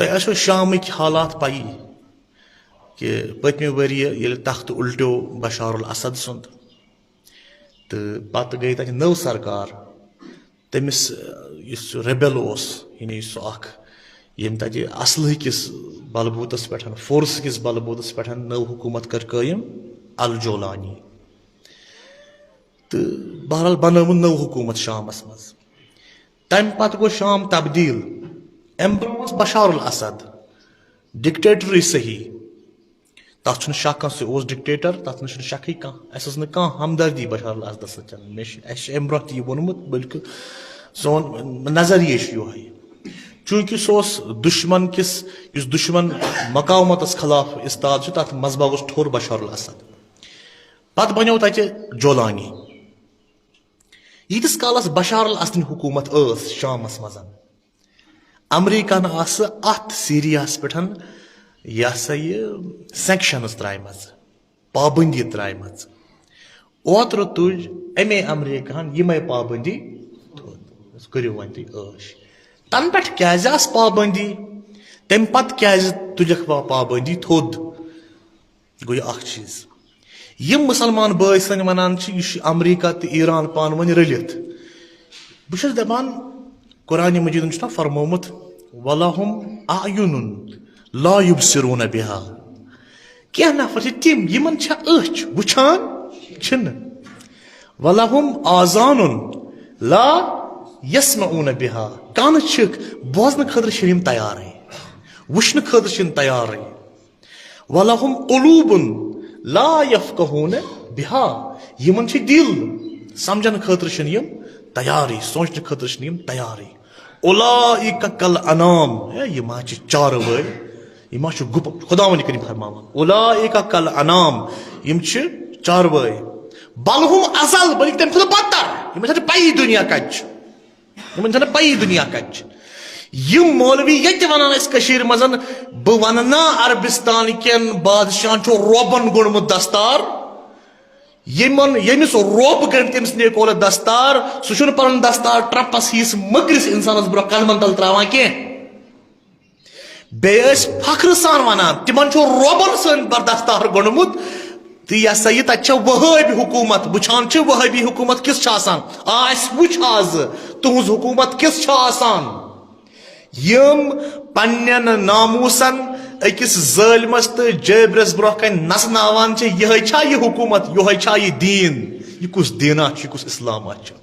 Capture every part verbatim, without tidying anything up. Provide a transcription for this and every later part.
تۄہہِ آسیو شامٕکۍ حالات پَیی کہِ پٔتمہِ ؤریہِ ییٚلہِ تخت اُلٹیو بشار الاسد سُنٛد، تہٕ پتہٕ گٔے تتہِ نٔو سرکار۔ تٔمِس، یُس سُہ rebel اوس، یعنی سُہ اکھ ییٚمۍ تتہِ اصلہٕ کِس بلبوٗتس پٮ۪ٹھ، force کِس بلبوٗتس پٮ۪ٹھ نٔو حکوٗمت کٔر قٲیِم، الجولانی۔ تہٕ بہرحال بنٲوٕن نٔو حکوٗمت شامس منٛز۔ تمہِ پتہٕ گوٚو شام تبدیٖل۔ امہِ برونٛہہ اوس بشار الاسد، dictator صحیح، تَتھ چھُنہٕ شک کانٛہہ، سُہ اوس dictator، تَتھ نہٕ چھُنہٕ شکٕے کانٛہہ۔ اَسہِ ٲس نہٕ کانٛہہ ہمدردی بشار الاسدس سۭتۍ۔ مےٚ چھِ، اَسہِ چھِ اَمہِ برونٛہہ تہِ یہِ ووٚنمُت، بلکہِ سون نظریہ چھُ یِہوٚے۔ چوٗنٛکہِ سُہ اوس دُشمن کِس، یُس دُشمن مقاومتس خلاف استاد چھُ، تَتھ منٛزباگ اوس ٹھوٚر بشار الاسد۔ پتہٕ بنیو تَتہِ جولانی۔ ییٖتِس کالس بشار الاسدٕنۍ حکوٗمت ٲس شامس منٛز، امریکہن آسہٕ اتھ سیریاہس پٮ۪ٹھ، یہِ ہسا یہِ، sanctions ترٛایمژٕ، پابندی ترٛایمژٕ۔ اوترٕ تُج امے امریکہن یِمے پابندی تھوٚد۔ کٔرِو وۄنۍ تُہۍ عٲش۔ تنہٕ پٮ۪ٹھ کیازِ آسہٕ پابندی؟ تمہِ پتہٕ کیازِ تُجکھ پا-، پابندی تھوٚد؟ گوٚو یہِ اکھ چیٖز۔ یِم مُسلمان بٲے سٲنۍ وَنان چھِ، یہِ چھُ امریکہ تہٕ ایران پانہٕ ؤنۍ رٔلِتھ۔ بہٕ چھُس دَپان، قرآنِ مجیدَن چھُ نا فرمومُت، "وَلَهُمْ أَعْيُنٌ لَا يُبْصِرُونَ بِهَا۔" کینٛہہ نفر چھِ تِم، یِمن چھےٚ أچھ، وٕچھان چھِنہٕ۔ "وَلَهُمْ آذَانٌ لَا يَسْمَعُونَ بِهَا۔" کَن چھِکھ، بوزنہٕ خٲطرٕ چھِنہٕ یِم تیارٕے، وٕچھنہٕ خٲطرٕ چھِنہٕ تیارٕے۔ "وَلَهُمْ قُلُوبٌ لَا يَفْقَهُونَ بِهَا۔" یِمن چھِ دِل، سمجھن خٲطرٕ چھِنہٕ یِم تیارٕے، سونچنہٕ خٲطرٕ چھِنہٕ یِم تیارٕے۔ "أُولَٰئِكَ كَالْأَنْعَامِ۔" ہے، یِم ہا چھِ چاروٲے، یِم ہا چھِ گُپن۔ خداوند کریم فرماوان، "أُولَٰئِكَ كَالْأَنْعَامِ"، یِم چھِ چاروٲے۔ "بَلْ هُمْ أَضَلُّ"، بلکہِ تَمہِ کھۄتہٕ بدتر، یِمن چھَنہٕ پَیی دُنیا کَتہِ چھُ۔ یِمن چھنہٕ پَیی دُنیا کَتہِ چھِ۔ یِم مولوی ییٚتہِ وَنان ٲسۍ کٔشیٖرِ منٛز، بہٕ وَنہٕ نا عربستان کٮ۪ن بادشاہن چھُ رۄبن گوٚنمُت دستار۔ یِمن، ییٚمِس رۄب گٔنۍ تٔمِس نیکولہٕ دستار، سُہ چھُنہٕ پَنُن دستار ٹرمپس ہِوِس مٔکرِس اِنسانس برونٛہہ قدمن تل تراوان کینٛہہ۔ بیٚیہِ ٲسۍ فخرٕ سان وَنان، تِمن چھُ رۄبن سٲنۍ بر دستار گوٚنمُت۔ تہٕ یہِ ہسا یہِ تَتہِ چھےٚ وہٲبی حکوٗمت، وٕچھان چھِ وہٲبی حکوٗمت کِژھ چھِ آسان۔ آ، اَسہِ وٕچھ آز تُہٕنٛز حکوٗمت کِژھ چھِ آسان۔ یِم پننٮ۪ن ناموسن أکِس ظٲلمس تہٕ جٲبرس برونٛہہ کنہِ نژناوان چھِ، یِہے چھا یہِ حکوٗمت؟ یِہے چھا یہِ دیٖن؟ یہِ کُس دیٖنا چھُ؟ یہِ کُس اسلاما چھُ؟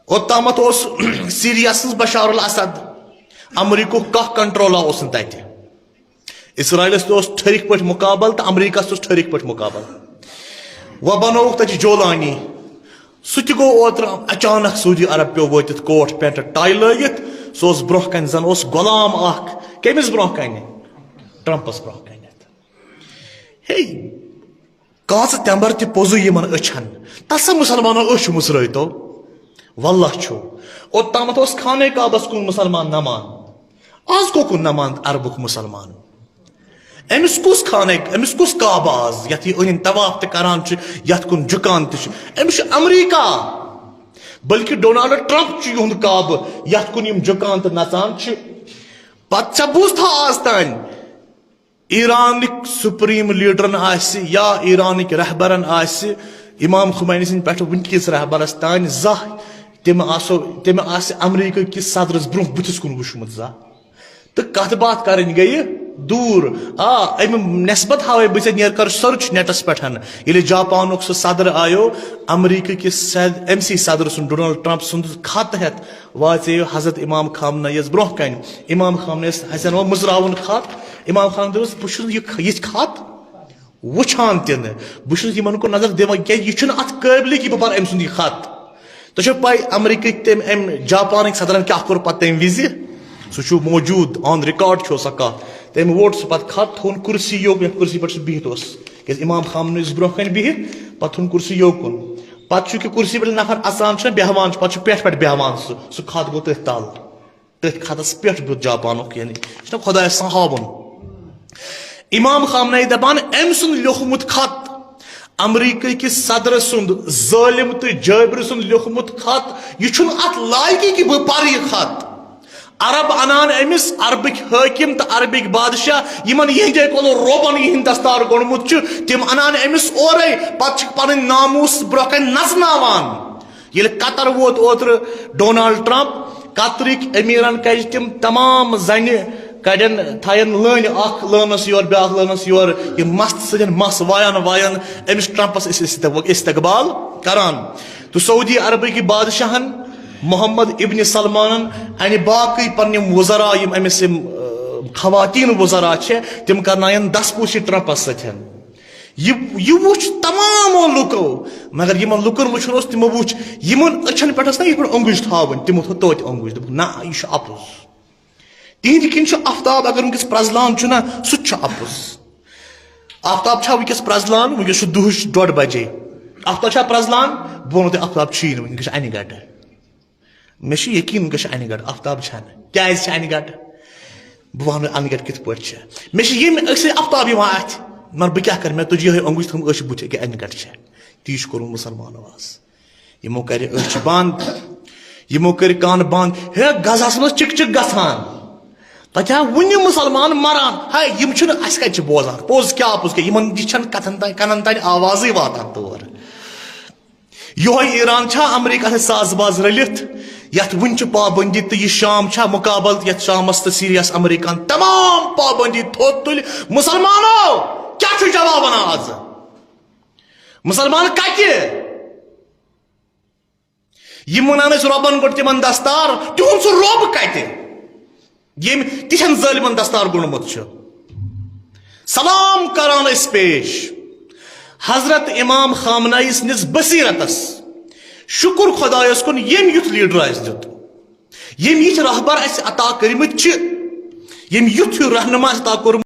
اوٚتامَتھ اوس سیریاہَس منٛز بشار الاسد، امریکہُک کانٛہہ کنٹرولا اوس نہٕ تَتہِ۔ اسرائیلس تہِ اوس ٹھٔرِکھ پٲٹھۍ مُقابل تہٕ امریکہس تہِ اوس ٹھٔرِکھ پٲٹھۍ مُقابل۔ وۄنۍ بنووُکھ تَتہِ جولانی۔ سُہ تہِ گوٚو اوترٕ اچانک سعودی عرب پیوٚو وٲتِتھ کوٹ پینٹ ٹاے لٲگِتھ۔ سُہ اوس برونٛہہ کنہِ زن اوس غلام اکھ۔ کٔمِس برونٛہہ کنہِ؟ ٹرمپس برونٛہہ کنٮ۪تھ۔ ہے، کاژٕ تٮ۪مبر تہِ پوٚزُے یِمن أچھن۔ تسا مُسلمانو أچھ مُژرٲوتو۔ واللہ چھُ۔ اوٚتامَتھ اوس خانہ کعبس کُن مُسلمان نمان۔ آز کوکُن نمان عربُک مُسلمان؟ أمِس کُس خانہ، أمِس کُس کعبہٕ آز، یتھ یہِ أنٛدۍ طواف تہِ کران چھُ، یتھ کُن جُکان تہِ چھُ؟ أمِس چھُ امریکہ۔ بلکہِ ڈونالڈ ٹرمپ چھُ یِہُنٛد کعبہٕ، یتھ کُن یِم جُکان تہٕ نژان چھِ۔ پتہٕ ژےٚ بوٗزتھا آز تام ایرانٕکۍ سپریم لیڈرن آسہِ یا ایرانٕکۍ رہبرن آسہِ امام خمینی سٕنٛدِ پٮ۪ٹھٕ وٕنکِس رہبرس تام زانٛہہ تٔمۍ آسو، تٔمۍ آسہِ امریکہ کِس صدرس برونٛہہ بٕتھِس کُن وٕچھمُت زانٛہہ؟ تہٕ کتھ باتھ کرٕنۍ گٔیہِ دوٗر۔ آ، امہِ نسبت ہاوے بہٕ ژےٚ، نیر کر search netس پٮ۪ٹھ۔ ییٚلہِ جاپانُک سُہ صدر آیو، امریکہ کِس صد-، أمۍ سی صدر سُنٛد، ڈونلڈ ٹرمپ سُنٛد خط ہٮ۪تھ واژے حضرت امام خامنہ یس برونٛہہ کنہِ۔ امام خامنہ یس حسن و مُژراوُن خط۔ امام خامنہ دوٚپُس، "بہٕ چھُس یہِ خ-، یہِ خط وٕچھان تہِ نہٕ۔ بہٕ چھُس یِمن کُن نظر دِوان، کیازِ یہِ چھُنہٕ اتھ قٲبلٕے کہِ بہٕ پرٕ أمۍ سُنٛد یہِ خط۔" تۄہہِ چھو پاے امریکٕکۍ تٔمۍ، أمۍ جاپانٕکۍ صدرن کیٛاہ کوٚر پتہٕ تمہِ وِزِ؟ سُہ چھُ موجود، on record چھُ سۄ کتھ۔ تٔمۍ ووٹ سُہ پتہٕ خط، تھوٚون کُرسی یوکُن، یتھ کُرسی پٮ۪ٹھ سُہ بِہِتھ اوس۔ کیازِ امام خامنہٕ یُس برونٛہہ کنہِ بِہِتھ، پتہٕ تھوٚون کُرسی یوکُن۔ پتہٕ چھُ کہِ کُرسی پٮ۪ٹھ نفر اژان چھُنہ، بیٚہوان چھُ، پتہٕ چھُ پٮ۪ٹھ پٮ۪ٹھ بیٚہوان سُہ، سُہ خط گوٚو تٔتھۍ تل۔ تٔتھۍ خطس پٮ۪ٹھ بیوٗٹھ جاپانُک، یعنی چھُنہ خۄدایس سان ہاوُن۔ امام خامنہ یہِ دپان، أمۍ سُنٛد لیوٗکھمُت خط، امریکہ کِس صدر سُنٛد، ظٲلم تہٕ جٲبرِ سُنٛد لیوٗکھمُت خط، یہِ چھُنہٕ اتھ لایقٕے کہِ بہٕ پرٕ یہِ خط۔ عرب انان أمِس، عربٕکۍ حٲکِم تہٕ عربٕکۍ بادشاہ، یِمن یِہنٛدے کولو رۄبن یِہُنٛد دستار گوٚنڈمُت چھُ، تِم انان أمِس اورے، پتہٕ چھِکھ پنٕنۍ ناموٗس برٛونٛہہ کنہِ نژناوان۔ ییٚلہِ قطر ووت اوترٕ ڈونالڈ ٹرمپ، قطرٕکۍ امیٖرن کجہِ تِم تمام زنہِ کڑن، تھاین لٲنہِ، اکھ لٲنس یور، بیاکھ لٲنس یور، یِم مست سۭتۍ مس وایان وایان أمِس ٹرمپس اس-، استق-، استقبال کران۔ تہٕ سعودی عربٕکۍ بادشاہن محمد ابن سلمانن انہِ باقٕے پنٕنۍ یِم وزراء، یِم أمِس یِم، آ، خواتین وزراء چھِ، تِم کرناین دس پوٗشی ٹرمپس سۭتۍ۔ یہِ، یہِ وُچھ تمامو لُکو، مگر یِمن لُکن وُچھُن اوس، تِمو وُچھ، یِمن أچھن پٮ۪ٹھ ٲس نہ یِتھ پٲٹھۍ اوٚنگُج تھاوٕنۍ، تِمو تھٲو توتہِ اوٚنگُج، دوٚپُکھ، نہ، یہِ چھُ اَپُز۔ تِہنٛدِ کِنۍ چھُ آفتاب، اگر وٕنکیٚس پرٛزلان چھُ نہ، سُہ تہِ چھُ اَپُز۔ آفتاب چھا وٕنکیٚس پرٛزلان؟ وٕنکیٚس چھُ دُہٕچ ڈۄڈ بجے۔ آفتاب چھا پرٛزلان؟ بہٕ وَنو تۄہہِ، آفتاب چھُیی نہٕ وٕنکیٚس، چھُ اَنہِ گٹہٕ۔ مےٚ چھُ یقیٖن وٕنکیٚس چھُ اَنہِ گٹہٕ، آفتاب چھَنہٕ۔ کیٛازِ چھِ اَنہِ گٹہٕ؟ بہٕ وَنہٕ اَنہِ گٹہٕ کِتھ پٲٹھۍ چھِ۔ مےٚ چھِ ییٚمہِ أکسٕے آفتاب یِوان اَتھِ۔ مگر بہٕ کیٛاہ کَرٕ؟ مےٚ تُج یِہوٚے اوٚنٛگُج تھٲومٕژ أچھ بٕتھِ، أکیٛاہ اَنہِ گٹہٕ چھےٚ۔ تی چھُ کوٚرمُت مُسلمانو آز۔ یِمو کَرِ أچھ بنٛد، یِمو کٔرۍ کَن بنٛد۔ ہے، غزہَس منٛز چِک چِک گژھان۔ تَتہِ ہا وُنہِ مُسلمان مَران۔ ہے، یِم چھِنہٕ، اَسہِ کَتہِ چھِ بوزان؟ پوٚز کیٛاہ، اَپُز کیٛاہ؟ یِمَن یہِ چھَنہٕ کَتھَن تام، کَنَن تام آوازٕے واتان تور۔ یِہوٚے ایران چھا امریکہ سۭتۍ ساز باز رٔلِتھ، یتھ وُنہِ چھِ پابندی، تہٕ یہِ شام چھا مقابل، یتھ شامس تہٕ سیریاہس امریکہن تمام پابندی تھوٚد تُلہِ؟ مسلمانو، کیٛاہ چھُ جواب ونان آز؟ مسلمان کتہِ؟ یِم ونان ٲسۍ رۄبن گوٚٹ تِمن دستار، تِہُنٛد سُہ رۄب کتہِ؟ ییٚمۍ تِتھٮ۪ن ظٲلمن دستار گوٚنڈمُت چھُ۔ سلام کران أسۍ پیش حضرت امام خامنہ ای سٕنٛدِس بصیرتس۔ شُکر خۄدایس کُن، ییٚمۍ یُتھ لیڈر اَسہِ دیُت، ییٚمۍ یِتھۍ رہبر اَسہِ عطا کٔرمٕتۍ چھِ، ییٚمۍ یُتھ ہیوٗ رہنما اَسہِ عطا کوٚرمُت۔